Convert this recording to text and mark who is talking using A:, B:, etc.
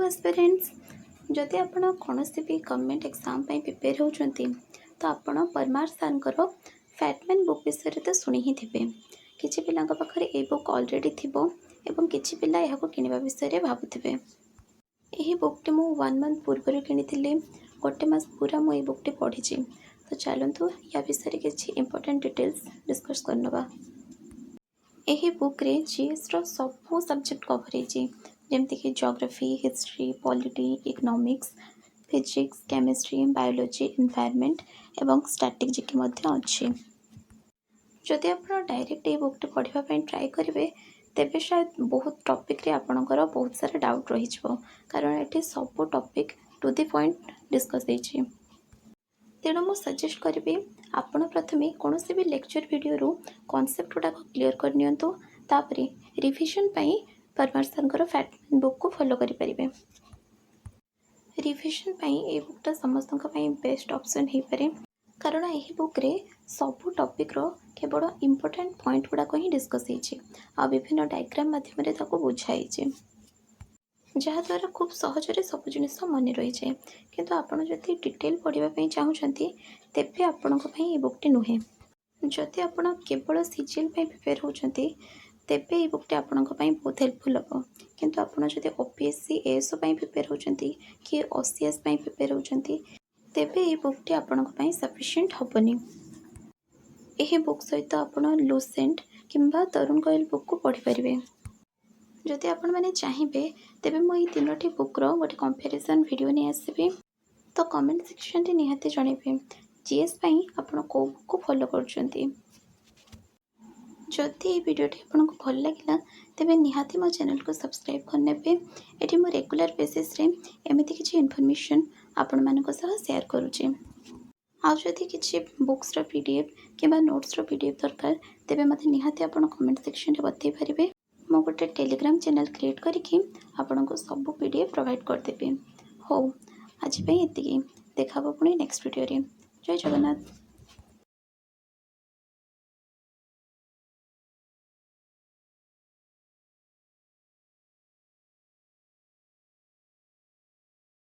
A: ଆସ୍ପିରାଣ୍ଟସ୍, ଯଦି ଆପଣ କୌଣସି ବି ଗଭର୍ଣ୍ଣମେଣ୍ଟ ଏକ୍ଜାମ୍ ପାଇଁ ପ୍ରିପେୟାର ହେଉଛନ୍ତି, ତ ଆପଣ ପରମାର ସାର୍ଙ୍କର ଫ୍ୟାଟମ୍ୟାନ୍ ବୁକ୍ ବିଷୟରେ ତ ଶୁଣି ହିଁ ଥିବେ। କିଛି ପିଲାଙ୍କ ପାଖରେ ଏଇ ବୁକ୍ ଅଲରେଡ଼ି ଥିବ ଏବଂ କିଛି ପିଲା ଏହାକୁ କିଣିବା ବିଷୟରେ ଭାବୁଥିବେ। ଏହି ବୁକ୍ଟି ମୁଁ ୱାନ୍ ମନ୍ଥ ପୂର୍ବରୁ କିଣିଥିଲି। ଗୋଟେ ମାସ ପୁରା ମୁଁ ଏଇ ବୁକ୍ଟି ପଢ଼ିଛି। ତ ଚାଲନ୍ତୁ, ୟା ବିଷୟରେ କିଛି ଇମ୍ପୋର୍ଟାଣ୍ଟ ଡିଟେଲ୍ସ ଡିସ୍କସ୍ କରିନେବା। ଏହି ବୁକ୍ରେ ଜିଏସ୍ର ସବୁ ସବଜେକ୍ଟ କଭର୍ ହେଇଛି, ଯେମିତିକି geography, history, polity, economics, physics, chemistry, biology, environment ଏବଂ ଷ୍ଟାଟିକ୍ ଜିକେ ମଧ୍ୟ ଅଛି। ଯଦି ଆପଣ ଡାଇରେକ୍ଟ ଏଇ ବୁକ୍ଟି ପଢ଼ିବା ପାଇଁ ଟ୍ରାଏ କରିବେ, ତେବେ ସାୟଦ ବହୁତ ଟପିକ୍ରେ ଆପଣଙ୍କର ବହୁତ ସାରା ଡାଉଟ୍ ରହିଯିବ, କାରଣ ଏଠି ସବୁ topic to the point discus ହେଇଛି। ତେଣୁ ମୁଁ ସଜେଷ୍ଟ କରିବି, ଆପଣ ପ୍ରଥମେ କୌଣସି ବି ଲେକ୍ଚର୍ ଭିଡ଼ିଓରୁ କନସେପ୍ଟ ଗୁଡ଼ାକ କ୍ଲିଅର୍ କରିନିଅନ୍ତୁ। ତାପରେ ରିଭିଜନ୍ ପାଇଁ ପରମାର ସାର୍ଙ୍କର ଫ୍ୟାଟ୍ ବୁକ୍କୁ ଫଲୋ କରିପାରିବେ। ରିଭିଜନ୍ ପାଇଁ ଏଇ ବୁକ୍ଟା ସମସ୍ତଙ୍କ ପାଇଁ ବେଷ୍ଟ ଅପସନ୍ ହେଇପାରେ, କାରଣ ଏହି ବୁକ୍ରେ ସବୁ ଟପିକ୍ର କେବଳ ଇମ୍ପୋର୍ଟାଣ୍ଟ ପଏଣ୍ଟ ଗୁଡ଼ାକ ହିଁ ଡିସ୍କସ୍ ହେଇଛି ଆଉ ବିଭିନ୍ନ ଡାଇଗ୍ରାମ୍ ମାଧ୍ୟମରେ ତାକୁ ବୁଝା ହେଇଛି, ଯାହାଦ୍ୱାରା ଖୁବ୍ ସହଜରେ ସବୁ ଜିନିଷ ମନେ ରହିଯାଏ। କିନ୍ତୁ ଆପଣ ଯଦି ଡିଟେଲ୍ ପଢ଼ିବା ପାଇଁ ଚାହୁଁଛନ୍ତି, ତେବେ ଆପଣଙ୍କ ପାଇଁ ଏ ବୁକ୍ଟି ନୁହେଁ। ଯଦି ଆପଣ କେବଳ ସିଜିଏଲ୍ ପାଇଁ ପ୍ରିପେୟାର ହେଉଛନ୍ତି, ତେବେ ଏଇ ବୁକ୍ଟି ଆପଣଙ୍କ ପାଇଁ ବହୁତ ହେଲ୍ପଫୁଲ୍ ହେବ। କିନ୍ତୁ ଆପଣ ଯଦି ଓପିଏସ୍ସି, ଏଏସ୍ଓ ପାଇଁ ପ୍ରିପେୟାର ହେଉଛନ୍ତି କି ଓସିଏସ୍ ପାଇଁ ପ୍ରିପେୟାର ହେଉଛନ୍ତି, ତେବେ ଏଇ ବୁକ୍ଟି ଆପଣଙ୍କ ପାଇଁ ସଫିସିଏଣ୍ଟ ହେବନି। ଏହି ବୁକ୍ ସହିତ ଆପଣ ଲୁସେଣ୍ଟ କିମ୍ବା ତରୁଣ ଗୋଏଲ ବୁକ୍କୁ ପଢ଼ିପାରିବେ। ଯଦି ଆପଣମାନେ ଚାହିଁବେ, ତେବେ ମୁଁ ଏଇ ତିନୋଟି ବୁକ୍ର ଗୋଟେ କମ୍ପାରିଜନ୍ ଭିଡ଼ିଓ ନେଇ ଆସିବି। ତ କମେଣ୍ଟ ସେକ୍ସନରେ ନିହାତି ଜଣାଇବେ, ଜିଏସ୍ ପାଇଁ ଆପଣ କେଉଁ ବୁକ୍କୁ ଫଲୋ କରୁଛନ୍ତି। ଯଦି ଏଇ ଭିଡ଼ିଓଟି ଆପଣଙ୍କୁ ଭଲ ଲାଗିଲା, ତେବେ ନିହାତି ମୋ ଚ୍ୟାନେଲକୁ ସବସ୍କ୍ରାଇବ୍ କରିନେବେ। ଏଠି ମୁଁ ରେଗୁଲାର ବେସିସ୍ରେ ଏମିତି କିଛି ଇନଫର୍ମେସନ୍ ଆପଣମାନଙ୍କ ସହ ସେୟାର କରୁଛି। ଆଉ ଯଦି କିଛି ବୁକ୍ସର ପିଡିଏଫ୍ କିମ୍ବା ନୋଟ୍ସର ପିଡିଏଫ୍ ଦରକାର, ତେବେ ମୋତେ ନିହାତି ଆପଣ କମେଣ୍ଟ ସେକ୍ସନରେ ବତାଇ ପାରିବେ। ମୁଁ ଗୋଟେ ଟେଲିଗ୍ରାମ ଚ୍ୟାନେଲ୍ କ୍ରିଏଟ୍ କରିକି ଆପଣଙ୍କୁ ସବୁ ପିଡିଏଫ୍ ପ୍ରୋଭାଇଡ଼ କରିଦେବି। ହଉ, ଆଜି ପାଇଁ ଏତିକି। ଦେଖା ହେବ ପୁଣି ନେକ୍ସଟ ଭିଡ଼ିଓରେ। ଜୟ ଜଗନ୍ନାଥ।